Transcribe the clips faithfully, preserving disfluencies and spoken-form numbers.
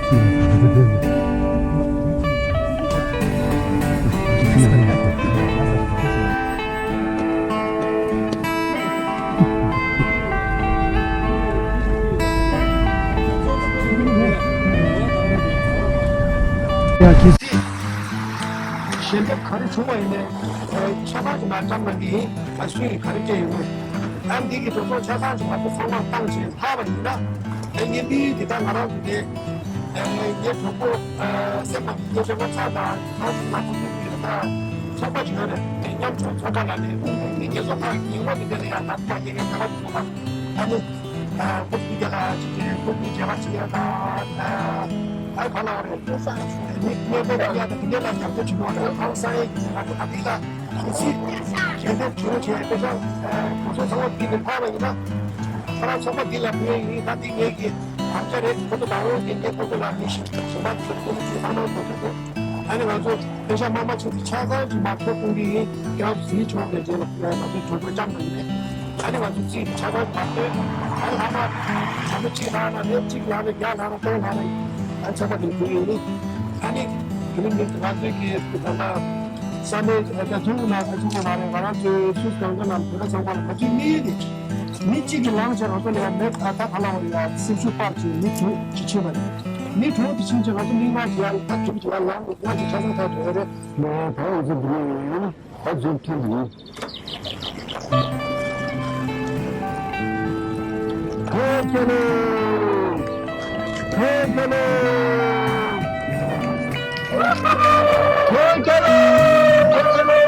ཡ་གལ་སྲིད་ཞལ་འདེབས་ག་རེ་བྱུང་བ་ཡིན་ནའི་ཆ་ཚང་ཞིག་མ་བཀྲམ་ན་འདི་ཡིན། ད་སུས་ག་རེ་བྱས་ཡོད་མེད། ཨ་འདི་གི་གྲོས་ཚོགས་ཆ་ཚང་ཞིག་མ་གཏོགས་ཚང་མ་བཏང་བྱས་ལྷག་པ་ཡིན་ན། ཨ་ངས་འདི་དེ་ལྟར་ང་རང་གི་དེ་ངའི་གྲོགས་པོ་སེམས་པ་ངའི་གྲོགས་པོ་ཚ་དང་ཚོགས་མ་ཐུབ་པའི་དེ་ལྟར་ཚོགས་པ་ཞིག་ཡོད་རེད། མཉམ་ཚོགས་ཚོགས་པ་ལ་ནས་ངའི་ཚོགས་པ་ཡིན་ངོ་དེ་འདྲ་ལ་ཡང་ད་ཐུག་པ་ཡིན་ངས་ད་ལྟ་ཚོགས་པ་ཨ་ནི། ཨ་སྐུ་ཚེ་རྒྱ་ལ་ཅིག་གིས་སྐུ་ཚེ་རྒྱ་ལ་ཅིག་ཡ་དང་། ཨ་ག་ལ་བ་རེད། སྐུ་གསར་ཞུ་རེད། མི་མི་དེ་ལ་ཡ་དང་དེ་འདྲ་ལ་ཉམས་ཚོད་བྱེད་དགོས་རེད། ཨང་སང་ཡེ་གི་ང་ཚོ་ད་འདི་ལ་གུང་སྲིད་ཞལ་འདེབས་བྱུང་བྱས་དེ་ཚོ་གོང་ས་ཚང་མ་འདི་ནས་ཕར་བ་ཡིན་ན། ཁོ་རང་ཚོགས་པ་འདི་ལ་བུད་ཡིན། ད་འདི་ངེད་ཀྱི་དམ་བཅའ་རེད། ཁོ་ཚོ་ད་འོང་གི་ངེད་ཁོ་ཚོ་ལ་མི་ཤེས་གཞན་པ་ཚོ་ཁོ་ཚོ་ཚང་མ་གོ་ཐུབ་དགོས། ཨ་ནི་ང་ཚོ་པེ་ཤ་དམར་དམར་ཆུང་ཆུང་ཆ་ཚང་གི་མ་ཐོབ་ཀུན་གྱི་ཡིན། ཁྱེད་རང་ཚོ་ཟིན་ཆོག་པའི་རྗེས་ལ་ང་ཚོ་གྲོས་འགོ་བཅངས་པ་ཡིན། ཨ་ནི་ང་ཚོ་རྩིས་ཆ་ཚང་མ་ཐོབ། ཨ་ནི་ལྷག་མ་ང་ཚོ་གཅིག་ལྷག་ན་རེད། གཅིག་ལྷག་ན་བརྒྱ་ལྷག་ན་སྟོང་ལྷག་ན་ཡིན། ཨ་ནི་ཚོགས་པ་དེ་འགྲོ་ཡིན། ཨ་ནི་དེ་རིང་ནི་ང་ཚོའི་གི་ད་ལྟ་ས་གནས་ད་ཐུག་ན་ད་ཐུག་པ་མ་རེད། ང་རང་ཚོའི་སུ་གང་ག་ནང་བོད་པ་ཚང་མ་ལ་ང་ཚོའི་གནས་དེ། མི་གཅིག་གིས་ལངས་བྱས་རང་ཚོ་ལ་ཡང་མེད། ད་ད་ག་ལ་བ་ཡ་སེམས་ཤུགས་སྤར་བྱས་མི་དྲུག་ཅིག་ཕྱིན་པ་རེད། མི་དྲུག་དེ་ཕྱིན་བྱས་ང་ཚོ་མི་མང་ཞིག་ཡང་ད་དྲུག་ཅིག་ཡང་ལངས་འདུག་ང་ཚོ་ཆ་ཚང་ད་དྲུག་རེད། ལོ་ད་ང་ཚོ་འདི་ནས་ཡོང་ན་ད་རྫོང་ཐོན་འདི་ཡིན། ཐོན་ཁྱེར་ལོ། ཐོན་ཁྱེར་ལོ། ཐོན་ཁྱེར་ལོ། ཐོན་ཁྱེར་ལོ།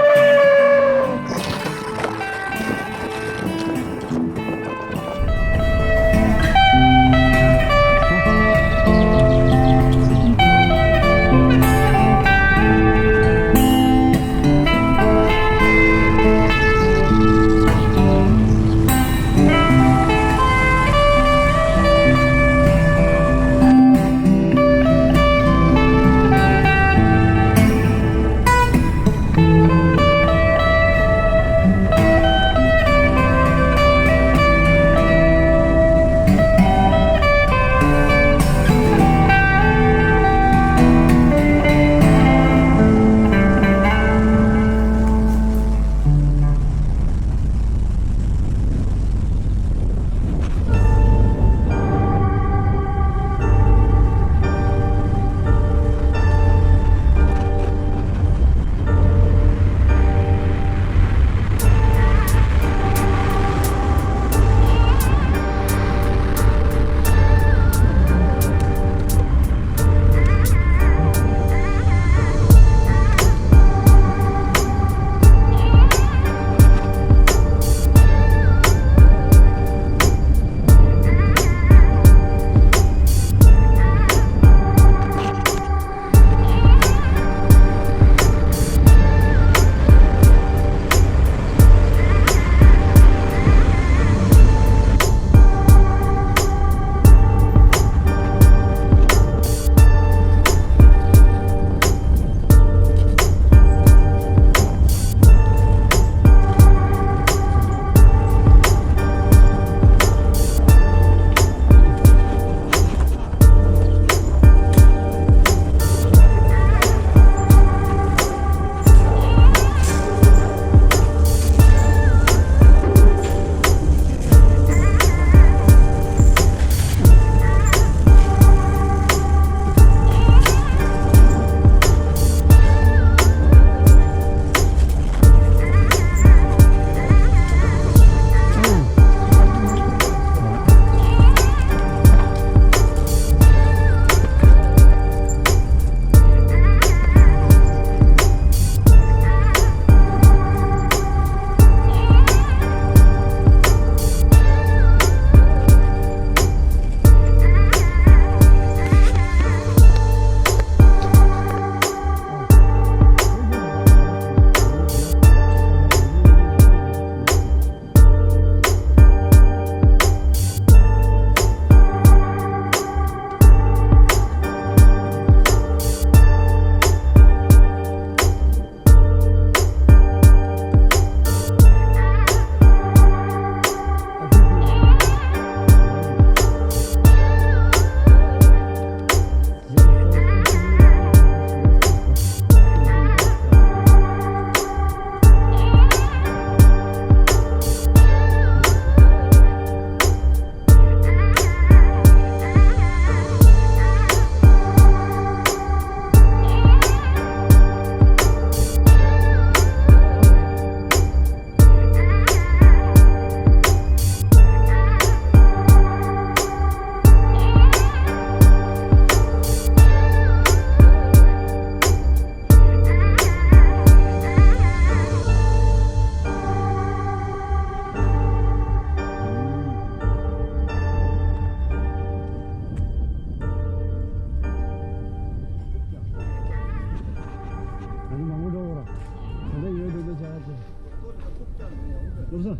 བློ་བཟང་།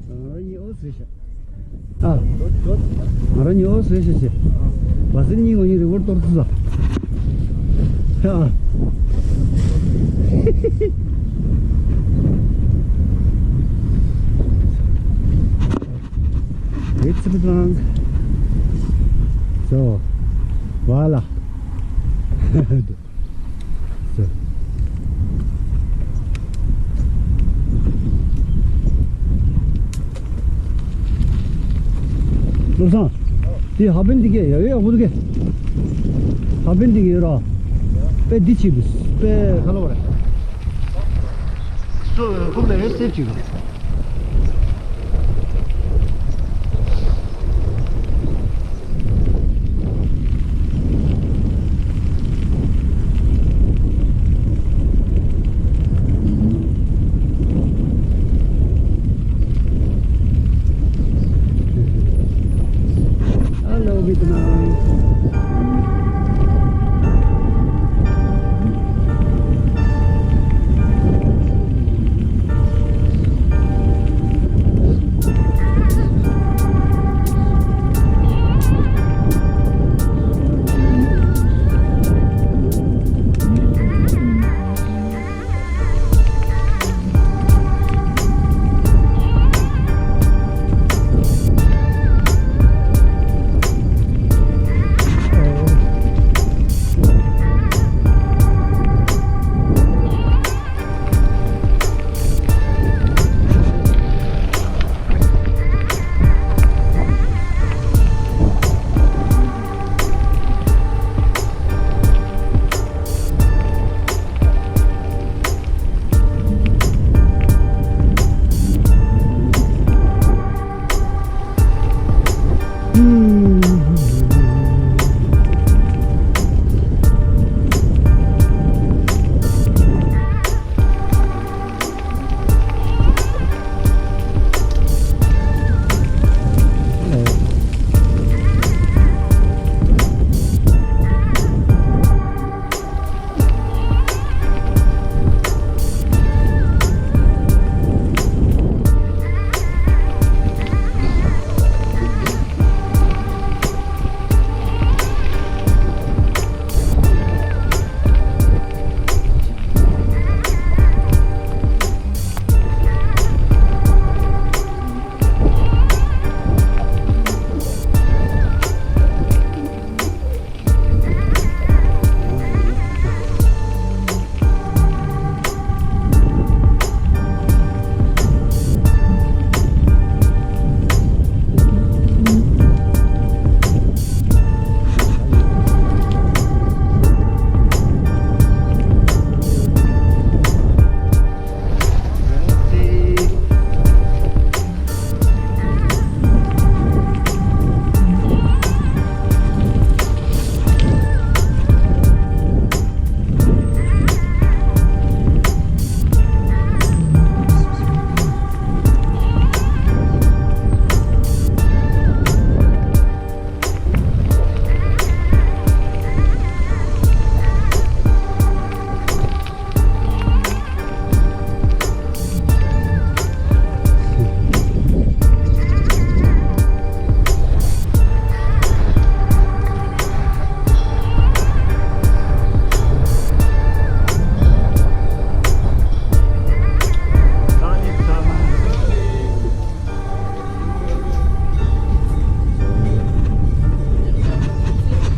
ང་རང་གཉིས་ཨོ་ཟེར་ཤག་ཨ། ང་རང་གཉིས་ཨོ་ཟེར་ཤག་ཟེར། བ་སེ་གཉིས་ངོ་གཉིས་རི་བོར་གཏོར་ཚུལ་ལ། ཨ། It's a bit long. So, voilà. བློ་བཟང་། དེ་ཧ་པན་དེ་གས་ཡ་ཡོད་ཡག་པོ་འདུག་གས། ཧ་པན་དེ་གས་ཡོད་ར། དཔེ་འདི་ཆེ་འདུག་དཔེ་ཁ་ལོ་བ་རེད། སོ་ཁོབ་ལ་ཡོད་སེབ་ཅིག་ར། Hello, Vietnam.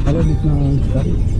Hello, Miss Nang.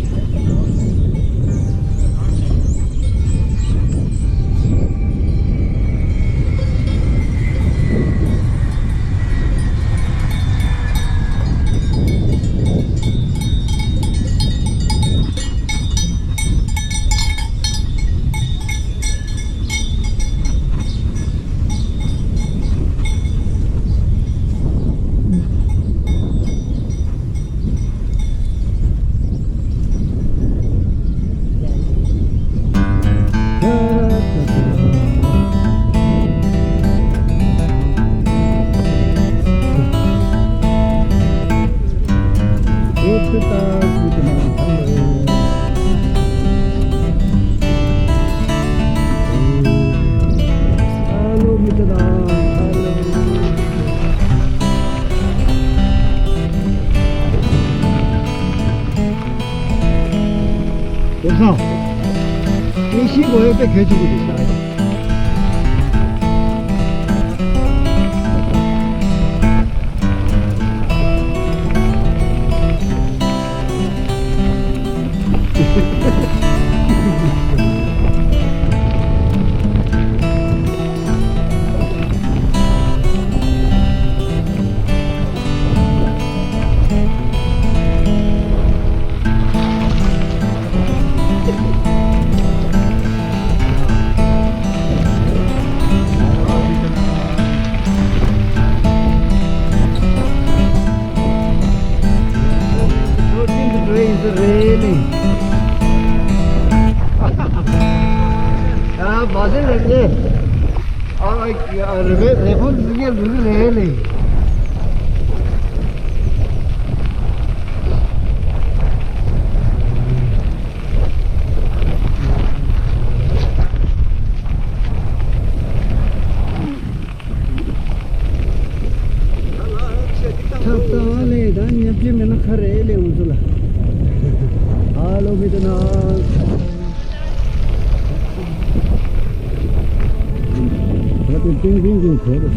ཨེ་ཤི་གོ་ཡོད་པའི་གོས་ཆུ་གི་དུ་ས། ཐབས་ད་ཨ་ལེ་ད་ཉབ་ཀྱི་མེད་ན་ཁ་རེ་ལེ་འོང་ཚུལ་ལ། ཨ་ལོ་མི་དུ་ན། ད་དུ་ཏིང་ཏིང་ཏིང་གོ་རེ།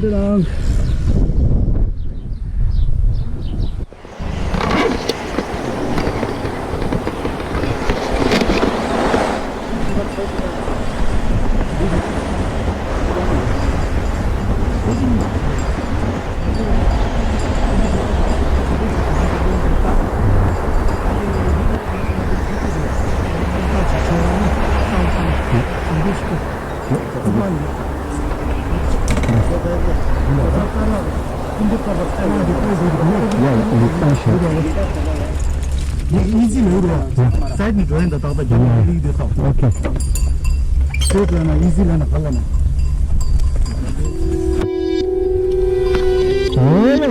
ཡ། ཡིག་ཚིག་ལ་ཡོད་རེད་བ། སའིཌ་ནས་འགྲོ་ཡིན་ད། ཏག་ཏག་རྒྱབ་ནས་ལིག་དེ་ཏག་ཨོ་ཁེ། སའིཌ་ལ་ན་ཡིག་ཚིག་ལ་ན་ག་ལ་ན། ཨོ་ལེ།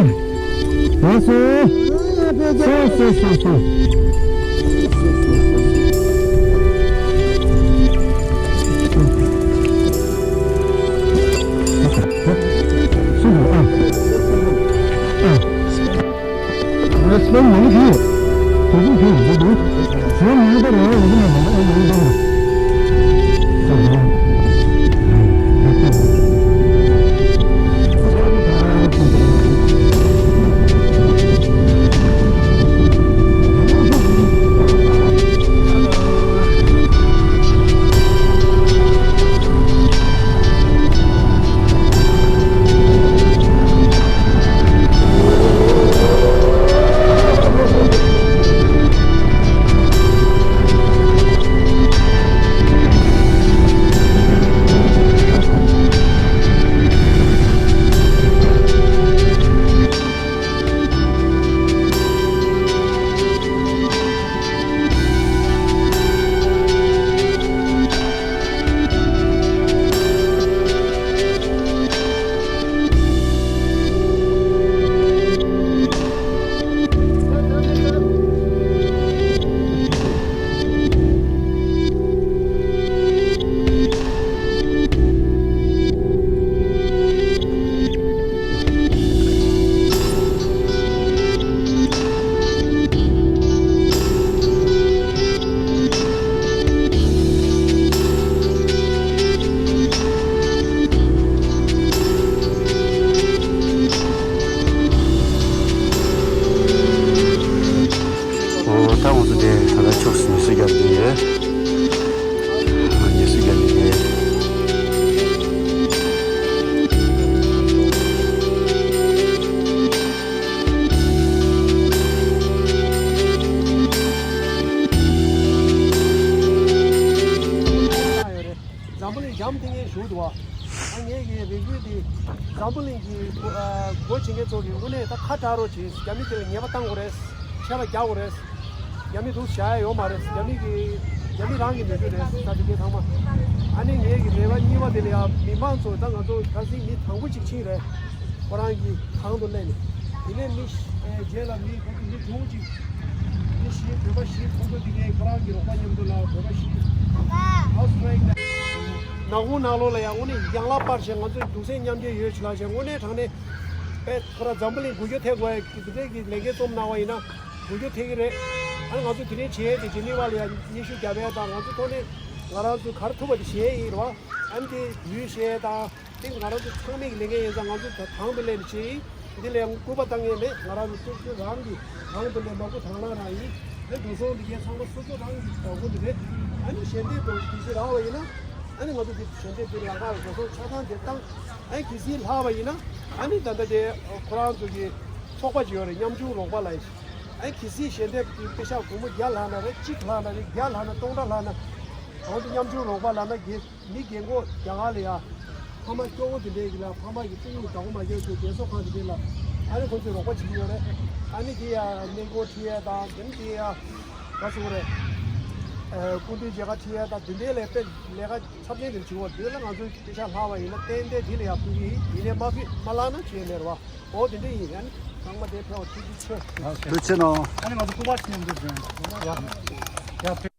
ལགས་སོ། སོ་སོ་སོ་སོ། སུ་རེད་ཨ། ཨ། ང་སོ་མང་གི། དེ་ཚོ་གི་འདུག་འདུག་སོ་མང་པ་རེད་ཡོད་ན་མང་ཨེ་མང་པ་རེད། ཨོ། ད་ང་ཚོ་དེ་ད་ལྟ་ཕྱོགས་སུ་ཉི་ཤུ་བརྒྱབ་ཀྱི་ཡོད། ཉི་ཤུ་བརྒྱབ་ཀྱི་ཡོད། འཛམ་བུ་གླིང་འཇམ་ཐིང་ངེ་བཞུགས་འདུག་བ། ཨ། ངས་ཀྱི་རེ་སྐུལ་འདི་འཛམ་བུ་གླིང་གི་སྒོ་ཨ་སྒོ་འབྱེད་མཁན་ཚོ་གི་དངོས་གནས་ད་ཁ་གྲག་རོགས་བྱེད། རྒྱ་མི་དེ་ལ་ཉེས་པ་བཏང་དགོས་རེད། ཆད་པ་རྒྱག་དགོས་རེད། རྒྱ་མི་འདུག་བཞག་ཡ་ཡོད་མ་རེད། རྒྱ་མི་གི་རྒྱ་མི་རང་གི་ནུས་རྒྱུ་རེད། ད་དེ་གའི་ཚང་མ། ཨ་ནི་ངས་ཀྱི་རེ་བ་གཉིས་པ་དེ་ལ་ཡ་མི་མང་ཚོ། ད་ང་ཚོ་ཁ་སང་མི་དང་པོ་གཅིག་ཕྱིན་རེད། ཁོ་རང་གི་གང་དུ་སླེབས་ནས། དེ་ནས་མི་ཨེ་རྗེས་ལ་མི་ཁོ་ཚོ་མི་དྲུག་ཅིག་མི་བཞི། བོད་པ་བཞི། ཁོང་ཚོ་དེ་གའི་ཁོ་རང་གི་རོགས་པ་མཉམ་དུ་ལ་བོད་པ་བཞི། ཨོ་སི་ཊི་རེ་ལི་ཡ། ནག་ཁུང་ནང་ལོགས་ལ་ཡང་དངོས་གནས་ཡན་ལག་སྤར་བྱས། ང་ཚོ་གདུང་སེམས་མཉམ་སྐྱེད་ཡོད་ཅིག་ལ་བྱས། དངོས་གནས་དྲང་གནས་དཔེ་ཁོ་རང་འཛམ་བུ་གླིང་འགུལ་སྐྱོད་ཐེབས་དགོས་ཡ་གི་དེ་འདྲའི་གི་ལས་འགན་རྩོམ་གནང་བ་ཡིན་ན་འགུལ་སྐྱོད་ཐེབས་ཀྱི་རེད། ཨ་ནི་ང་ཚོ་དེ་རིང་བྱས་ཏེ་ཇི་ནི་ཝ་ལ་ཡ་ཉི་ཤུ་བརྒྱབ་ཡ་དང་། ང་ཚོ་ཐོག་ནས་ང་རང་ཚོ་ག་རེ་ཐུབ་པ་དེ་བྱས་ཡིན་རེད་བ། ཨ་ནི་དེ་ཡུལ་བཤད་དང་། དེ་ང་རང་ཚོ་ཚང་མའི་ལས་འགན་ཡིན་ཙང་། ང་ཚོ་ད་དང་དུ་ལེན་བྱེད་ཡིན། འདི་ལས་སྐུར་པ་བཏང་ངེས་མེད། ང་རང་ཚོ་སོ་སོ་རང་གི་དང་དུ་ལེན་མ་སྐུ་དང་བླངས་རང་ཡིན། དེ་འགྲོ་སོང་འདི་གའི་ཚང་མ་སོ་སོ་རང་གི་བདག་པོ་འདི་རེད། ཨ་ནི་ཞལ་འདེབས་དང་གལ་སྲིད་རག་པ་ཡིན་ན། ཨ་ནི་ང་ཚོ་འདི་ཞལ་འདེབས་འདི་ལག་ཁར་འགྲོ་སོང་ཆ་ཚང་དེ་བཏང་། ཨ་ནི་གལ་སྲིད་ལྷག་པ་ཡིན་ན། ཨ་ནི་ད་ལྟ་དེ་ཁོ་རང་ཚོ་གི་ཚོགས་པ་ཅིག་ཡོད་རེད། ཉམ་ཆུང་རོགས་པ་ལ་ཡིན། ཨ་ནི་གལ་སྲིད་ཞལ་འདེབས་ཀྱི་པེ་ཤག་སྒོར་མོ་བརྒྱ་ལྷག་ན་རེད། གཅིག་ལྷག་ན་རེད། བརྒྱ་ལྷག་ན་སྟོང་ཕྲག་ལྷག་ན། གང་དུ་ཉམ་ཆུང་རོགས་པ་ལབ་ན། རྒན་མི་རྒན་གོག་རྒྱ་གར་ལ་ཡ་ཕ་མ་སྐྱོ་བོ་དེ་འདྲས་ཀྱི་ལ། ཕ་མ་གི་བཙུན་མོ་བདག་པོ་མ་རྒྱག་ཚོ་རྒན་གསོ་ཁང་དེ་འདྲས་ལ། ཨ་ནི་ཁོ་ཚོས་རོགས་པ་བྱེད་ཀྱི་ཡོད་རེད། ཨ་ནི་དེ་ཡ་སྨན་ཁང་ཁྲིད་ཡ་དང་། དེ་ནི་དེ་ཡ་ག་སོང་རེད། ཨ། སྐུ་མདུན་མཇལ་ཁ་ཁྲིད་ཡ་དང་། དེ་འདྲས་ལས་དཔེ་ལས་ཀ་ཚབས་ཆེན་དེ་བྱེད་འོ། དེ་ལ་ང་ཚོས་པེ་ཤག་ལྷག་པ་ཡིན་ན་ཏན་ཏན་དེ་ལ་ཡ་ཕུལ་གྱི་ཡིན། ཡིན་ནའི་མ་ཕུལ་མ་ལྷག་ན་བྱས་མེད་རེད་བ། འོ་དེ་འདྲས་ཡིན། ཨ་ནི་ཚང་མ་དེ་ཕེབས་པ་ཐུགས་རྗེ་ཆེ། ཐུགས་རྗེ་ཆེ་གནང་། ཨ་ནི་ང་ཚོ་སྐུ་པར་ཞིག་མཉམ་དུ་འདོན། ཡ་ཡ།